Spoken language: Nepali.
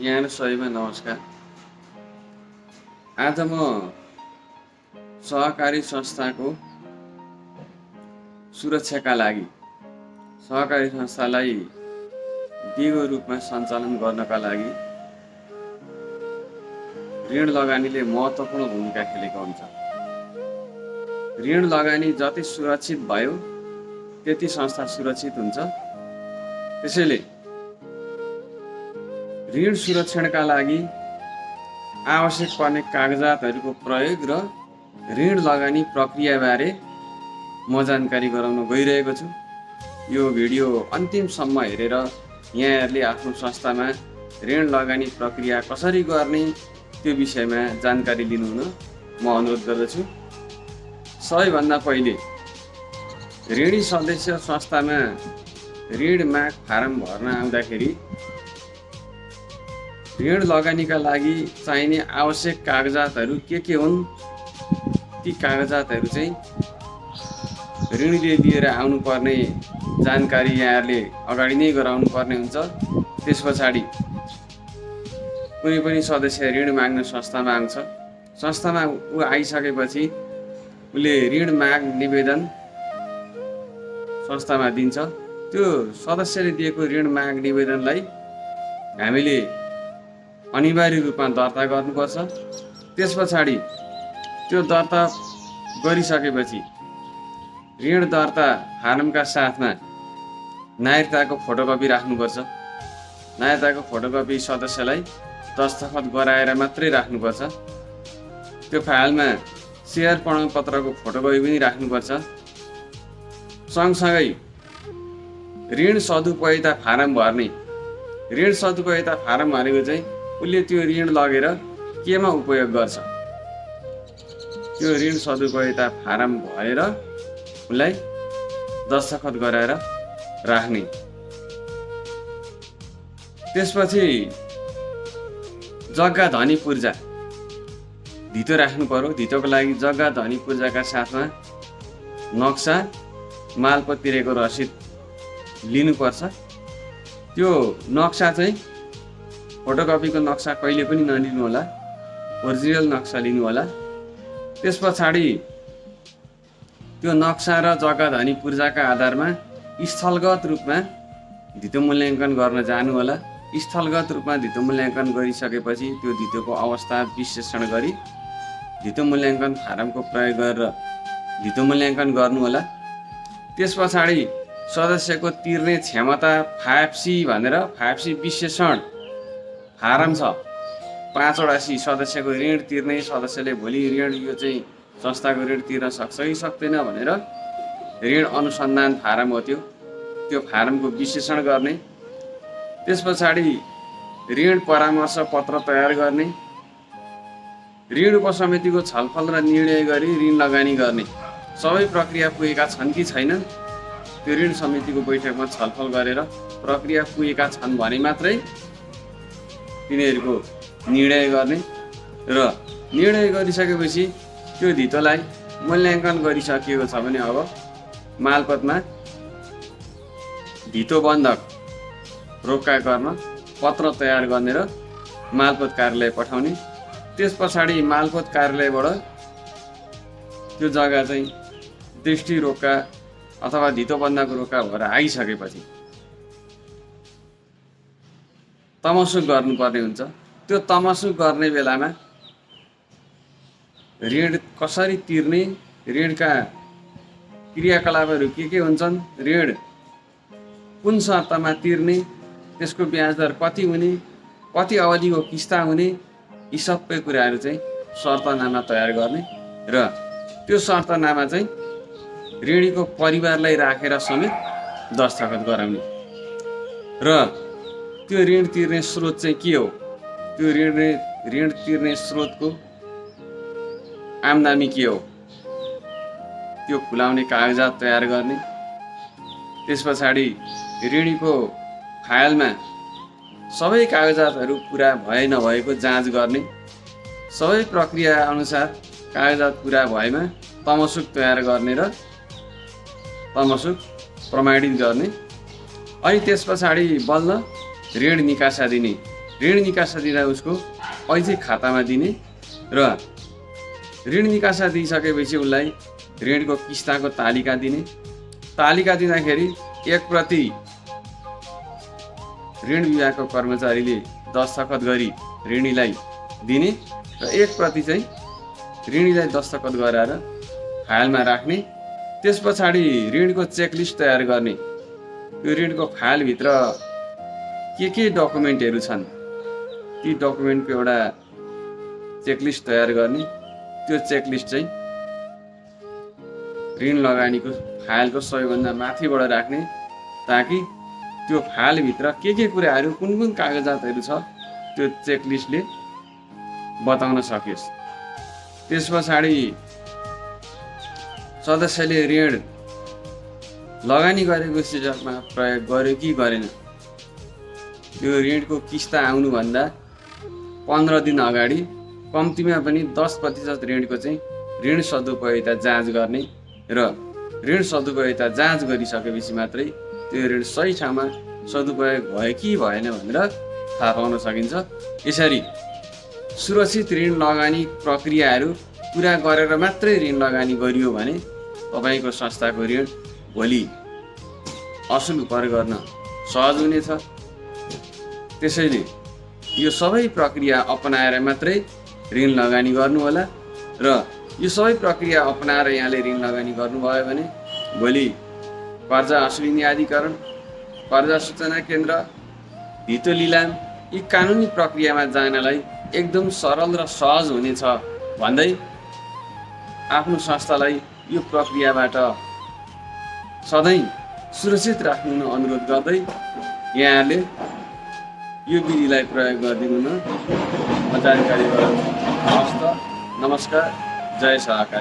यहाँ सबैमा नमस्कार। आज म सहकारी संस्थाको सुरक्षाका लागि सहकारी संस्थालाई दिगो रूपमा सञ्चालन गर्नका लागि ऋण लगानीले महत्त्वपूर्ण भूमिका खेलेको हुन्छ। ऋण लगानी जति सुरक्षित भयो त्यति संस्था सुरक्षित हुन्छ। त्यसैले ऋण सुरक्षणका लागि आवश्यक पर्ने कागजातहरूको प्रयोग र ऋण लगानी प्रक्रियाबारे म जानकारी गराउन गइरहेको छु। यो भिडियो अन्तिमसम्म हेरेर यहाँहरूले आफ्नो संस्थामा ऋण लगानी प्रक्रिया कसरी गर्ने त्यो विषयमा जानकारी लिनुहुन म अनुरोध गर्दछु। सबैभन्दा पहिले ऋणी सदस्य संस्थामा ऋण माग फारम भर्न आउँदाखेरि ऋण लगानीका लागि चाहिने आवश्यक कागजातहरू के हुन्, ती कागजातहरू चाहिँ ऋणीले लिएर आउनुपर्ने जानकारी यहाँहरूले अगाडि नै गराउनु पर्ने हुन्छ। त्यस पछाडि कुनै पनि सदस्य ऋण माग्न संस्थामा आउँछ। संस्थामा ऊ आइसकेपछि उसले ऋण माग निवेदन संस्थामा दिन्छ। त्यो सदस्यले दिएको ऋण माग निवेदनलाई हामीले अनिवार्य रूपमा दर्ता गर्नुपर्छ। त्यस पछाडि त्यो दर्ता गरिसकेपछि ऋण दर्ता फारमका साथमा नागरिकताको फोटोकपी राख्नुपर्छ। नागरिकताको फोटोकपी सदस्यलाई दस्तखत गराएर मात्रै राख्नुपर्छ। त्यो फाइलमा सेयर प्रमाणपत्रको फोटोकपी पनि राख्नुपर्छ। सँगसँगै ऋण सदुपयोगिता फारम भर्ने, ऋण सदुपयोगिता फारम भनेको चाहिँ उसले त्यो ऋण लगेर केमा उपयोग गर्छ, त्यो ऋण सदुपयोगिता फारम भरेर उसलाई दस्तखत गराएर राख्ने। त्यसपछि जग्गा धनी पूर्जा धितो राख्नु पर्यो। धितोको लागि जग्गा धनी पूर्जाका साथमा नक्सा, मालपोत तिरेको रसिद लिनुपर्छ। त्यो नक्सा चाहिँ फोटोकपीको नक्सा कहिले पनि नलिनु होला, ओरिजिनल नक्सा लिनु होला। त्यस पछाडि त्यो नक्सा र जग्गा धनी पूर्जाका आधारमा स्थलगत रूपमा धितो मूल्याङ्कन गर्न जानु होला। स्थलगत रूपमा धितो मूल्याङ्कन गरिसकेपछि त्यो धितोको अवस्था विश्लेषण गरी धितो मूल्याङ्कन फारमको प्रयोग गरेर धितो मूल्याङ्कन गर्नु होला। त्यस पछाडि सदस्यको तिर्ने क्षमता 5C भनेर 5C विश्लेषण फारम छ। 5वटा C सदस्यको ऋण तिर्ने सदस्यले भोलि ऋण यो चाहिँ संस्थाको ऋण तिर्न सक्छ कि सक्दैन भनेर ऋण अनुसन्धान फारम हो त्यो फारमको विश्लेषण गर्ने। त्यस पछाडि ऋण परामर्श पत्र तयार गर्ने, ऋण उपसमितिको छलफल र निर्णय गरी ऋण लगानी गर्ने। सबै प्रक्रिया पुगेका छन् कि छैनन् त्यो ऋण समितिको बैठकमा छलफल गरेर प्रक्रिया पुगेका छन् भने मात्रै तिनीहरूको निर्णय गर्ने र निर्णय गरिसकेपछि त्यो धितोलाई मूल्याङ्कन गरिसकिएको छ भने अब मालपोतमा धितो बन्धक रोक्का गर्न पत्र तयार गर्ने र मालपोत कार्यालय पठाउने। त्यस पछाडि मालपोत कार्यालयबाट त्यो जग्गा चाहिँ दृष्टि रोक्का अथवा धितो बन्धक रोक्का भएर आइसकेपछि तमसुक गर्नुपर्ने हुन्छ। त्यो तमसुक गर्ने बेलामा ऋण कसरी तिर्ने, ऋणका क्रियाकलापहरू के हुन्छन्, ऋण कुन शर्तमा तिर्ने, त्यसको ब्याज दर कति हुने, कति अवधिको किस्ता हुने, यी सबै कुराहरू चाहिँ शर्तनामा तयार गर्ने र त्यो शर्तनामा चाहिँ ऋणीको परिवारलाई राखेर समेत दस्तखत गराउने र त्यो ऋण तिर्ने स्रोत चाहिँ के हो, त्यो ऋण तिर्ने स्रोतको आम्दानी के हो त्यो खुलाउने कागजात तयार गर्ने। त्यस पछाडि ऋणीको फाइलमा सबै कागजातहरू पुरा भए नभएको जाँच गर्ने। सबै प्रक्रिया अनुसार कागजात पुरा भएमा तमसुक तयार गर्ने र तमसुक प्रमाणित गर्ने। अनि त्यस पछाडि बल्ल ऋण निकासा दिने। ऋण निकासा दिँदा उसको ऐच्छिक खातामा दिने र ऋण निकासा दिइसकेपछि उसलाई ऋणको किस्ताको तालिका दिने। तालिका दिँदाखेरि 1 प्रति ऋण विभागको कर्मचारीले दस्तखत गरी ऋणीलाई दिने र 1 प्रति चाहिँ ऋणीलाई दस्तखत गराएर फाइलमा राख्ने। त्यस पछाडि ऋणको चेकलिस्ट तयार गर्ने। त्यो ऋणको फाइलभित्र के डकुमेन्टहरू छन् ती डकुमेन्टको एउटा चेकलिस्ट तयार गर्ने। त्यो चेकलिस्ट चाहिँ ऋण लगानीको फाइलको सबैभन्दा माथिबाट राख्ने, ताकि त्यो फाइलभित्र के कुराहरू कुन कागजातहरू छ त्यो चेकलिस्टले बताउन सकियोस्। त्यस पछाडि सदस्यले ऋण लगानी गरेको सिजनमा प्रयोग गर्यो कि गरेन, त्यो ऋणको किस्ता आउनुभन्दा 15 दिन अगाडि कम्तीमा पनि 10% ऋणको चाहिँ ऋण सदुपयोगिता जाँच गर्ने र ऋण सदुपयोगिता जाँच गरिसकेपछि मात्रै त्यो ऋण सही ठाउँमा सदुपयोग भयो कि भएन भनेर थाहा पाउन सकिन्छ। यसरी सुरक्षित ऋण लगानी प्रक्रियाहरू पुरा गरेर मात्रै ऋण लगानी गरियो भने तपाईँको संस्थाको ऋण भोलि असुल उपर गर्न सहज हुनेछ। त्यसैले यो सबै प्रक्रिया अपनाएर मात्रै ऋण लगानी गर्नुहोला र यो सबै प्रक्रिया अपनाएर यहाँले ऋण लगानी गर्नुभयो भने भोलि कर्जा असुलिने अधिकरण, कर्जा सूचना केन्द्र, धितो लिलाम यी कानुनी प्रक्रियामा जानलाई एकदम सरल र सहज हुनेछ भन्दै आफ्नो संस्थालाई यो प्रक्रियाबाट सधैँ सुरक्षित राख्नु अनुरोध गर्दै यहाँहरूले यो विधिलाई प्रयोग गरिदिनु न जानकारी गराउँछु। हवस् त, नमस्कार, जय सहकारी।